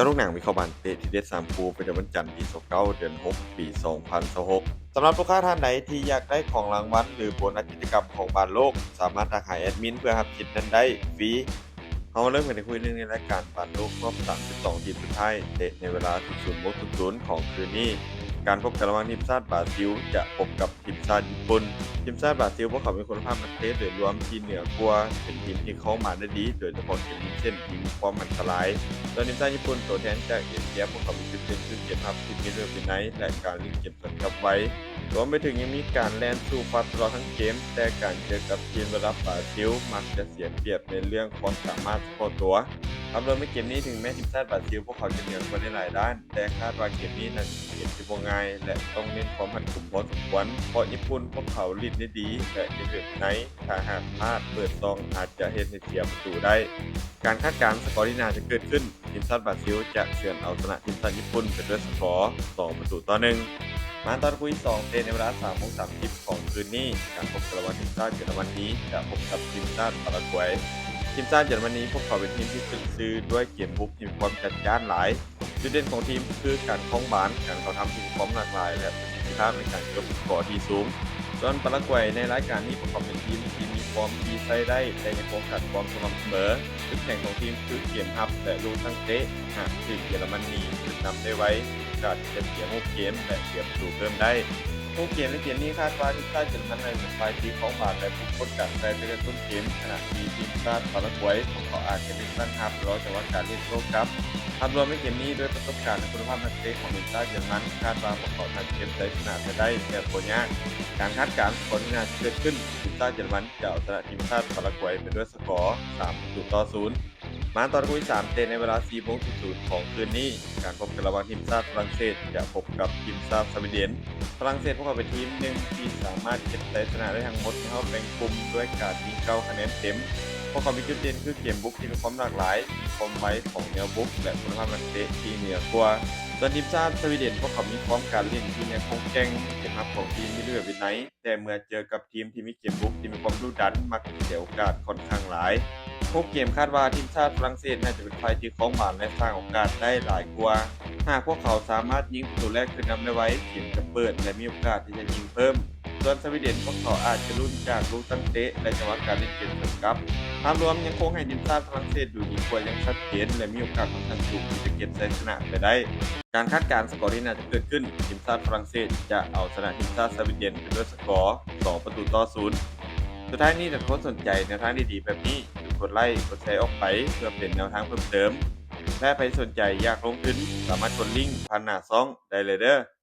ກະລູກໜັງວິເຄາະບານເຕະທີເດັດສາມຄູ່ ປະຈຳວັນຈັນທີຊາວເກົ້າ ເດືອນຫົກ ປີສອງພັນຊາວຫົກ. ສຳລັບລູກຄ້າທ່ານໃດທີ່ຢາກໄດ້ຂອງລາງວັນ ຫຼື ໂບນັດກິດຈະກຳຂອງບານໂລກ, ສາມາດທັກຫາແອດມິນເພື່ອຮັບສິດນັ້ນໄດ້ຟຣີ. ເຮົາມາເລີ່ມກັນໃນຄູ່ທີໜຶ່ງ ໃນລາຍການບານໂລກຮອບສາມສິບສອງທີມສຸດທ້າຍ ເຕະໃນເວລາສູນໂມງສູນຂອງຄືນນີ້. ການພົບກັນລະຫວ່າງທີມຊາດບຣາຊິລຈະພົບກັບ ທີມຊາດຍີ່ປຸ່ນ. ທີມຊາດບຣາຊິລພວກເຂົາມີຄຸນນະພາບນັກເຕະໂດຍລວມທີ່ເໜືອກວ່າ, ເປັນທີມທີ່ເຂົ້າມາໄດ້ດີ ໂດຍສະເພາະເກມລິງເສັ້ນທີ່ມີຄວາມອັນຕະລາຍ. ສ່ວນທີມຊາດຍີ່ປຸ່ນ ຕົວແທນຈາກເອເຊຍ, ພວກເຂົາມີຈຸດເດັ່ນຄືເກມຮັບທີ່ມີລະບຽບວິໄນ ແລະ ການຫຼິ້ນເກມສວນກັບໄວ, ລວມໄປເຖິງຍັງມີການແລ່ນສູ້ຟັດຕະຫຼອດທັງເກມ, ແຕ່ການເຈີກັບທີມລະດັບບຣາຊິລມັກຈະເສຍປຽບໃນເລື່ອງຄວາມສາມາດສະເພາະຕົວ. ພາບລວມໃນເກມນີ້ ເຖິງແມ່ນທີມຊາດບຣາຊິລພວກເຂົາຈະເໜືອກວ່າໃນຫຼາຍດ້ານ, ແຕ່ຄາດວ່າເກມນີ້ໜ້າຈະເປັນເກມທີ່ບໍ່ງ່າຍ ແລະ ຕ້ອງເນັ້ນຄວາມຮັດກຸມພໍສົມຄວນ, ເພາະຍີ່ປຸ່ນພວກເຂົາຫຼິ້ນໄດ້ດີ ແລະ ເຮັດແບບໃນ ຖ້າຫາກພາດເປີດຊ່ອງອາດຈະເຮັດໃຫ້ເສຍປະຕູໄດ້. ການຄາດການສະກໍທີ່ໜ້າຈະເກີດຂຶ້ນ, ທີມຊາດບຣາຊິລຈະເຊື່ອນເອົາຊະນະທີມຊາດຍີ່ປຸ່ນໄປດ້ວຍສະກໍສອງປະຕູຕໍ່ໜຶ່ງ. ມາຕໍ່ຄູ່ທີສອງ ເຕະໃນເວລາສາມໂມງສາມສິບຂອງຄືນນີ້, ການພົບກັນລະຫວ່າງທີມຊາດເຢຍລະມະນີຈະພົບກັບທີມຊາດປາຣາກວຍ. ທີມຊາດເຢຍລະມະນີພວກເຂົາເປັນທີມທີ່ຂຶ້ນຊື່ດ້ວຍເກມບຸກທີ່ມີຄວາມຈັດຈ້ານຫຼາຍ. ຈຸດເດັ່ນຂອງທີມຄືການຄອງບານ, ການເຂົ້າທຳທີ່ມີຄວາມຫຼາກຫຼາຍ ແລະ ປະສິດທິພາບໃນການເກັບສະກໍທີ່ສູງ. ສ່ວນປາຣາກວຍໃນລາຍການນີ້ ພວກເຂົາເປັນທີມທີ່ມີຟອມທີ່ໃຊ້ໄດ້ ແລະ ຍັງຄົງຂາດຄວາມສະໝ່ຳສະເໝີ. ຈຸດແຂງຂອງທີມຄືເກມຮັບ ແລະ ລູກຕັ້ງເຕະ. ຫາກຖືກເຢຍລະມະນີຂຶ້ນນຳໄດ້ໄວ, ໂອກາດທີ່ຈະເສຍຮູບເກມ ແລະ ເສຍປະຕູເພີ່ມໄດ້. ຮູບເກມໃນເກມນີ້ຄາດວ່າທີມຊາດເຢຍລະມັນຈະເປັນຝ່າຍທີ່ຄອງບານ ແລະ ບຸກກົດການໃຊ້ໄປເລື້ອຍຕົ້ນເກມ, ຂະນະທີ່ທີມຊາດປາຣາກວຍ ພວກເຂົາອາດຈະເນັ້ນຕັ້ງຮັບ ແລະ ລໍຈັງຫວະການຫຼິ້ນໂຕ້ກັບ. ພາບລວມໃນເກມນີ້ ດ້ວຍປະສົບການ ແລະ ຄຸນນະພາບນັກເຕະຂອງທີມຊາດເຢຍລະມັນ, ຄາດວ່າພວກເຂົາໜ້າຈະເກັບໄຊຊະນະໄປໄດ້ແບບບໍ່ຍາກ. ການຄາດການສະກໍທີ່ໜ້າຈະເກີດຂຶ້ນ, ທີມຊາດເຢຍລະມັນຈະເອົາຊະນະທີມຊາດປາຣາກວຍໄປດ້ວຍສະກໍສາມປະຕູຕໍ່ສູນ. ມາຕໍ່ຄູ່ທີສາມ ເຕະໃນເວລາສີ່ໂມງສູນຂອງຄືນນີ້, ການພົບກັນລະຫວ່າງທີມຊາດຝຣັ່ງເສດຈະພົບກັບທີມຊາດສະວີເດັນ. ຝຣັ່ງເສດພວກເຂົາເປັນທີມໜຶ່ງທີ່ສາມາດເກັບໄຊຊະນະໄດ້ທັງໝົດໃນຮອບແບ່ງກຸ່ມດ້ວຍການຍິງເກົ້າຄະແນນເຕັມ. ພວກເຂົາມີຈຸດເດັ່ນຄືເກມບຸກທີ່ມີຄວາມຫຼາກຫຼາຍ, ຄວາມໄວຂອງແນວບຸກ ແລະ ຄຸນນະພາບນັກເຕະທີ່ເໜືອກວ່າ. ສ່ວນທີມຊາດສະວີເດັນ ພວກເຂົາມີຟອມການຫຼິ້ນທີ່ຍັງຄົງແກ່ງ, ເກມຮັບຂອງທີມມີລະບຽບວິໄນ, ແຕ່ເມື່ອເຈີກັບທີມທີ່ມີເກມບຸກທີ່ມີຄວາມດຸດັນ ມັກເສຍໂອກາດຂ້ອນຂ້າງຫຼາຍ. ຮູບເກມຄາດວ່າທີມຊາດຝຣັ່ງເສດໜ້າຈະເປັນຝ່າຍທີ່ຄອງບານ ແລະ ສ້າງໂອກາດໄດ້ຫຼາຍກວ່າ. ຫາກພວກເຂົາສາມາດຍິງປະຕູແລກຂຶ້ນນຳໄດ້ໄວ, ເກມຈະເປີດ ແລະ ມີໂອກາດທີ່ຈະຍິງເພີ່ມ. ສ່ວນສະວີເດັນ ພວກເຂົາອາດຈະລຸ້ນຈາກລູກຕັ້ງເຕະ ແລະ ຈັງຫວະການຫຼິ້ນເກມສວນກັບ. ພາບລວມຍັງຄົງໃຫ້ທີມຊາດຝຣັ່ງເສດດູດີກວ່າຢ່າງຊັດເຈນ ແລະ ມີໂອກາດຂ້ອນຂ້າງສູງທີ່ຈະເກັບໄຊຊະນະໄປໄດ້. ການຄາດການສະກໍທີ່ໜ້າຈະເກີດຂຶ້ນ, ທີມຊາດຝຣັ່ງເສດຈະເອົາຊະນະທີມຊາດສະວີເດັນໄປດ້ວຍສະກໍສອງປະຕູຕໍ່ສູນ. ສຸດທ້າຍນີ້ ຖ້າທຸກຄົນສົນໃຈແນວທາງດີໆແບບນີ້, ຢ່າລືມກົດໄລ, ກົດແຊອອກໄປເພື່ອເປັນແນວທາງເພີ່ມເຕີມ. ແລະ ໃຜສົນໃຈຢາກລົງທຶນ, ສາມາດກົດລິ້ງຜ່ານໜ້າຊ່ອງໄດ້ເລີຍເດີ້.